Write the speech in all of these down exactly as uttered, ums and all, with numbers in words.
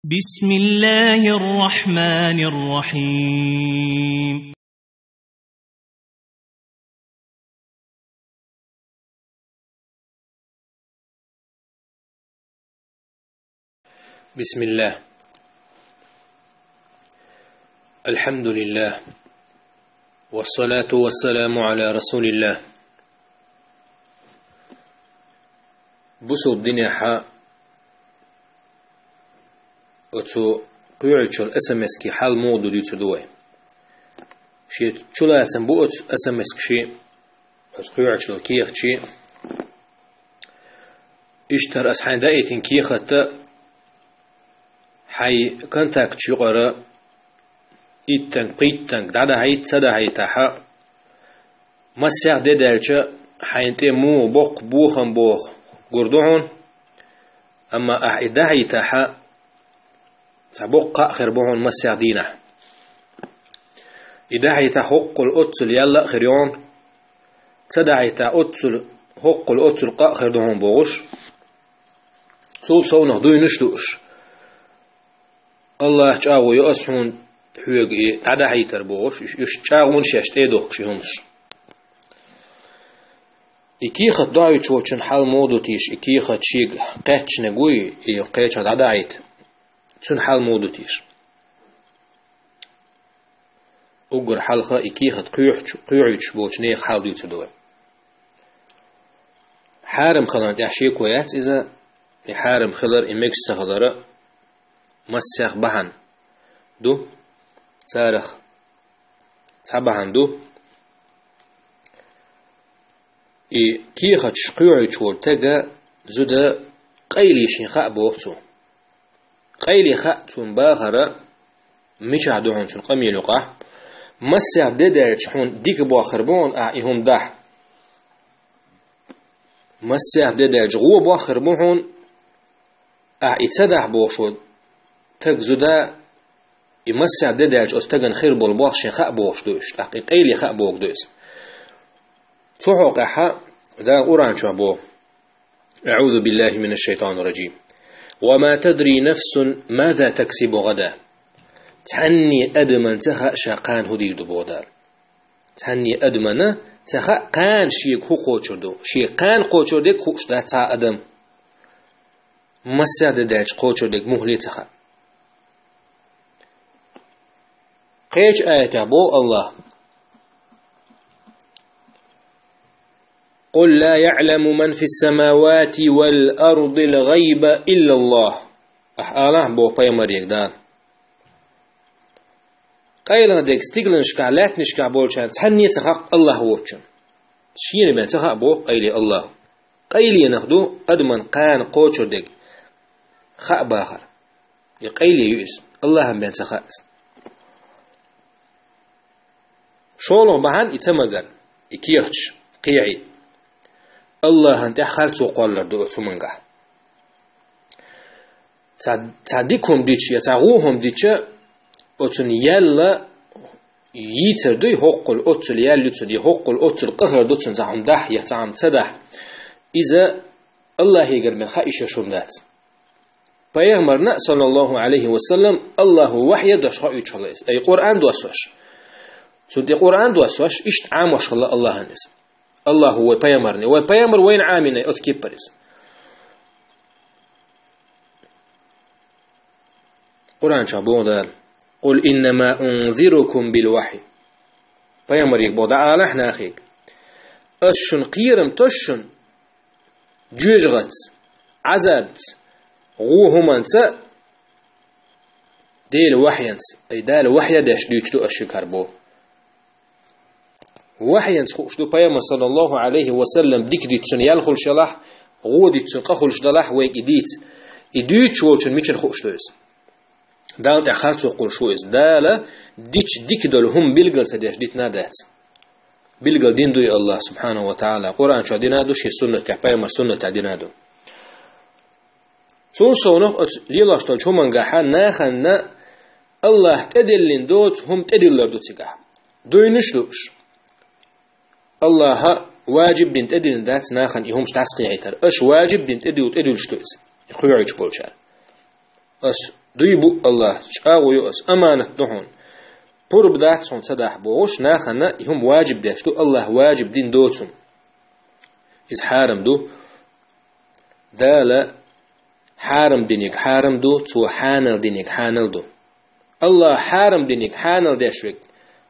بسم الله الرحمن الرحيم. بسم الله. الحمد لله. والصلاة والسلام على رسول الله. Бусалба динехьа оцу кхоьхьучул эс эм эс-ки хьал муха ду дуьйцур ду вай. Шен чулацам бу оцу эс эм эс-ки шен, оцу кхоьхьучул кехат шен. Иштта ас хьайна даийтина кехат а хьайн контакташ юкъара иттанга, пхийттанга дӀадахьийта, ца дахьийтахьа, массех де даьлча, хьайна тӀе муха боккха бохам боху гур ду хьуна, амма ахь и дахьийтахьа, цхьа боккха кхаъ хир бу хьуна массех дийнахь. И дахьийтахь хӀоккхул оццул яьлла а хир ю хьуна, ца дахьийтахь оццул, хӀоккхул оццул къа а хир ду хьуна бохуш, цул совнах дуйнаш ду уьш. АллахӀ чӀагӀо йо ас хьуна хьоьга и дӀадахьийтар бохуш, уьш, уьш чӀагӀонаш шаьш тӀе а дохкуш и хӀумаш. И кехат доуьйтуш волчун хьал муха ду теша, и кехат шега кхаьчнарг вуй, и кхечанхьа дӀадахьийта. Цуьнан хьал муха ду теша. Уггар хьалха и кехат кхоьхьуьйтуш, кхоьхьуьйтуш болчу нехан хьал дуьйцур ду вай. Хьарам хиларна тӀехь шеко яц иза, и хьарам хилар, и мегаш ца хилар а массех бахьана ду, царах цхьа бахьана ду. И кехаташ кхоьхьуьйтуш волу стага зуда къайле шен хаьа боху цо. Къайле хаьа цунна бахар а, мичахь ду хьуна цуьнан къамел юкъахь. Массех де даьлча хьуна дика бохур бу хьуна ахь и хӀума дахь. Массех де даьлча гӀо бохур бу хьуна, ахь и ца дахь бохуш волу стаг зуда, и массех де даьлча оцу стагана хир болу боху шен хаьа бохуш ду уьш, тӀаккха и къайле хаьа боху ду иза. Цу хьокъехь Дала Къуръан чохь боху: أعوذ بالله من الشيطان الرجيم. وما تدري نفس ماذا تكسب غدا. Цхьанне адаман ца хаьа ша кхана хӀун дийр ду боху Дала. Цхьанне адамана ца хаьа кхана шега хӀун кхочур ду. Шега кхана кхочур дерг хууш дац цхьа адам. Массех де даьлча кхочур дерг муххале а ца хаьа. Кхечу аятехь боху АллахӀа: قل لا يعلم من في السماوات والأرض الغيب إلا الله. Ахь алахь боху пайхамарега Дала. Къайлаха дерг стигланашкахь, лаьттанашкахь болчарна цхьанне а ца хаьа АллахӀ воцчунна. Шена бен ца хаьа боху къайле АллахӀа. Къайленах ду адаман кхана кхочур дерг хаьа бахар. И къайле ю иза, АллахӀан бен ца хаьа иза. ШолгӀа бахьана и ца магар, и кехаташ кхехьий. АллахӀан тӀехь харцо кхоллар ду оцу хӀумангахь. Цхьа, цхьа дика хӀума дича я цхьа гӀо хӀума дича, оцунна яьлла йийцар дуй, хӀоккхул оццул яьлла ю цунна, я хӀоккхул оццул къа хир ду цунна цхьа хӀума дахь, я цхьа хӀума ца дахь. Иза АллахӀегара бен хаийша хӀума дац. Пайхамарна, саллаллаху Ӏалайхи ва саллам, АллахӀа вахьйа дош хоуьйтуш хилла иза. Ай Къуръан доссош. Цунна тӀе Къуръан доссош, иштта Ӏамош хилла АллахӀан иза. АллахӀа вай пайхамарна, вай пайхамар вайна Ӏамийна оцу кеппара иза. Къуръан чохь боху Дала: قل إنما أنذركم بالوحي. Пайхамарега боху, дӀаалахь нахега: ас шуна кхерам тосу шуна жоьжахатца, Ӏазабца, гӀо хӀуманца, Делан вахьйанца, ай Дала вахьйа деш дуьйцуш ду ас шуьга хӀара боху. Вахьйанца хууш ду пайхамар, саллаллаху Ӏалайхи ва саллам, дика дитта цунна ял хуьлуш ялахь, гӀо дитта цунна къа хуьлуш далахь, вайга и дийца. И дуьйцуш волчунна мичара хууш ду иза? Дала тӀехь харцо кхуллуш ву иза. Дала дича дика долу хӀума билгал ца деш дитина а дац. Билгал дина дуй АллахӀа, субхьанаху ва таӀала, Къуръан чохь дина а ду, шен суннатехь, пайхамар суннатехь дина а ду. Цул совнах оцу лелош долчу хӀумангахьа нахана АллахӀа тӀедиллина доцу хӀума тӀедиллар ду цигахь. Дуйнаш ду уьш. АллахӀа важиб дина тӀедиллина дац нахана и хӀумаш дӀасакхехьийтар. Аша важиб дина тӀедилла тӀедуьллуш ду иза, и кхоьхьуьйтуш болчара. Ас Дуй бу Аллах, чӀагӀо ю ас, аманат ду хьуна. Пурба дац хьуна ца дахь бохуш, нахана и хӀума ваджиб деш ду, Аллах ваджиб дин доцун. Иза хьарам ду. Дала хьарам диниг хьарам ду, цо хьанал диниг хьанал ду. Аллах хьарам диниг хьанал деш вег,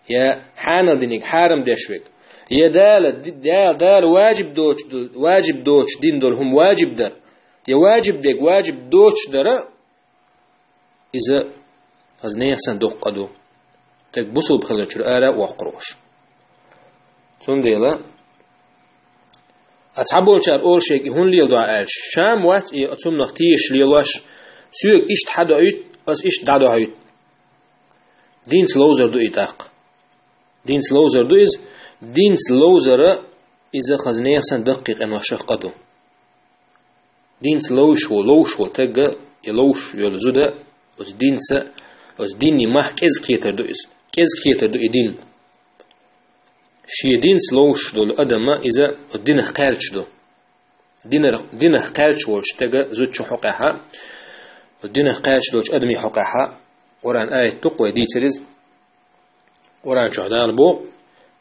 я хьанал диниг хьарам деш вег, я Дала, ди-, Дала, Дала ваджиб доч-, ваджиб доч дин дол хӀума ваджиб дар, я ваджиб дег ваджиб доч дара, иза хаза нехан сан доккха ду. Так бусулба хиларчура ара а воккхур уш. Цундела а цхьаболчар олшег и хӀун леладу аьлча, шам вац и цумнах тийш лелош, соьга иштта хьадоуьйту, ас иштта дӀадоуьйту. Динца ловзар ду и тӀаккха. Динца ловзар ду иза, динца ловзара иза хаза нехан сан даккхий къиношах къа ду. Динца ловш ву, ловш ву тагга, и ловш йолу зуда, оцу динца, оцу динни мах кӀеза кхетар ду иза. КӀеза кхетар ду и дин. Шен динца ловш долу адама иза оцу динах кхаьрча ду. Динар-, динах кхаьрча волчу тага зудчу хьокъехьа, оцу динах кхаьрча долчу адамийн хьокъехьа, Къуръан аят ду-кх вай дийцар иза. Къуръан чохь Дала боху: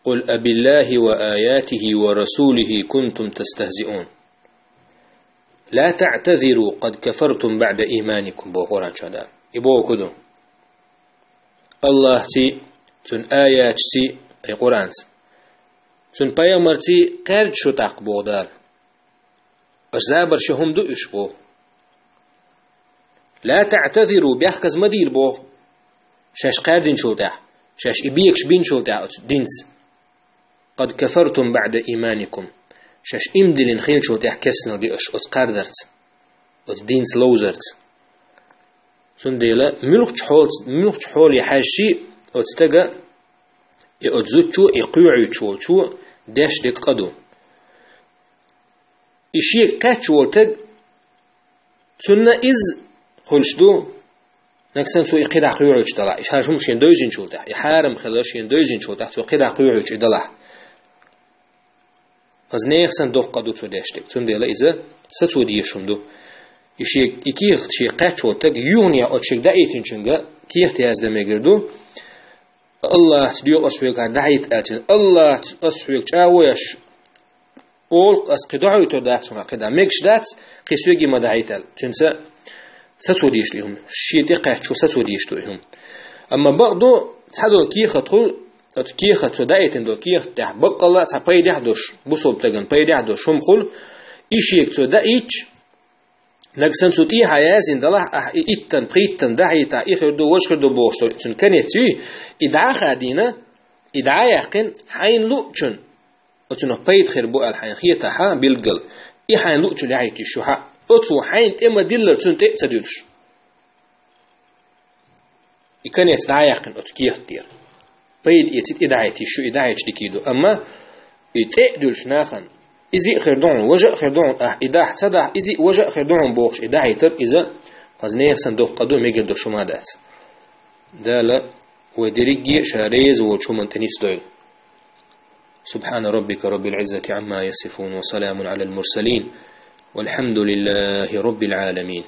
«Къул абиллахи ва аятихи ва расулихи кунтум тастахзиун. Ла таътазиру къад кафартум баъда ийманикум», боху Къуръан чохь Дала. И боху ду: Аллахций, цуьнан аятций, ай Къуръанца, цуьнан пайхамарций кхаьрда шу тӀаккха, боху Дала. Аш забар ши хӀума ду уьш боху. Ла таътазиру, бехказа ма дийла боху. Шаьш кхаьрдинчул тӀаьхьа, шаьш и бекаш бинчул тӀаьхьа оцу динца. Къад кафартум баъда ийманикум. Шаьш иман диллина хилчул тӀаьхьа кеснал ди аш оцу кхардарца, оцу динца ловзарца. Цундела муьлххачу хьолц-, муьлххачу хьоле хьаьжчи оцу тага, и оцу зудчо, и кхоьхьуьйтуш волчо деш дерг къа ду. И шега кхаьчча волу таг, цунна иза хуьлуш ду, нагахь санна цо и кхидӀа кхоьхьуьйтуш далахь, и хьарам шена девзинчул тӀаьхьа, и хьарам хилар шена девзинчул тӀаьхьа цо кхидӀа кхоьхьуьйтуш и далахь. Хаза нехан сан доккха къа ду цо деш дерг, цундела иза сацо дезаш хӀума ду. И шега, и кехат шега кхаьчча волу таг, юханехьа оцу шега даийтинчуьнга кехат яздан мегар ду. Аллахьца доьху ас хьоьгахьара дӀахьийта аьлча, Аллахьца ас хьоьга чӀагӀо еш, олу-кх ас кхин дӀахьуьйтур дац хьуна кхидӀа, мегаш дац, кхин соьга ма дӀахьийта аьлла. Цуьнца сацо дезаш ду и хӀума. Шен тӀе кхаьччо сацо дезаш ду и хӀума. Амма бакъду, цхьадолу кехат хуьлу, оцу кехат цо даийтина долу кехат тӀехь баккъалла а цхьа пайдехь а долуш, бусалба стагана пайдехь а долуш хӀума хуьлу, и шега цо даийтча, нагахь санна цу тӀехьа яздина далахь, ахь и иттан, пхийттан дӀахьийта, и хир ду, важа хир ду бохуш долу цуьнан конец юй, и дӀа а хадийна, и дӀа а яьккхина, хьайна луъучун оцунах пайда хир бу аьлла хьайна хетахь а билггал, и хьайна луъучун яхьийта йиш ю хьа. Оцо хьайна тӀе ма-диллара цунна тӀе а ца дуьлуш. И конец дӀа а яьккхина оцу кехат тӀера. Пайда эцийта и дӀахьийта йиш ю, и дӀахьийча дика ду. Амма и тӀе а дуьлуш нахана, иза а хир ду хьуна, важа а хир ду хьуна, ахь и дахь ца дахь, иза а важа а хир ду хьуна бохуш, и дӀахьийтар, иза хаза нехан сан доккха къа ду, мегар долуш хӀума дац. Дала вай дерриге а ша реза волчу хӀуманна тӀе нисдойла. سبحان ربك رب العزة عما يصفون وسلام على المرسلين والحمد لله رب العالمين.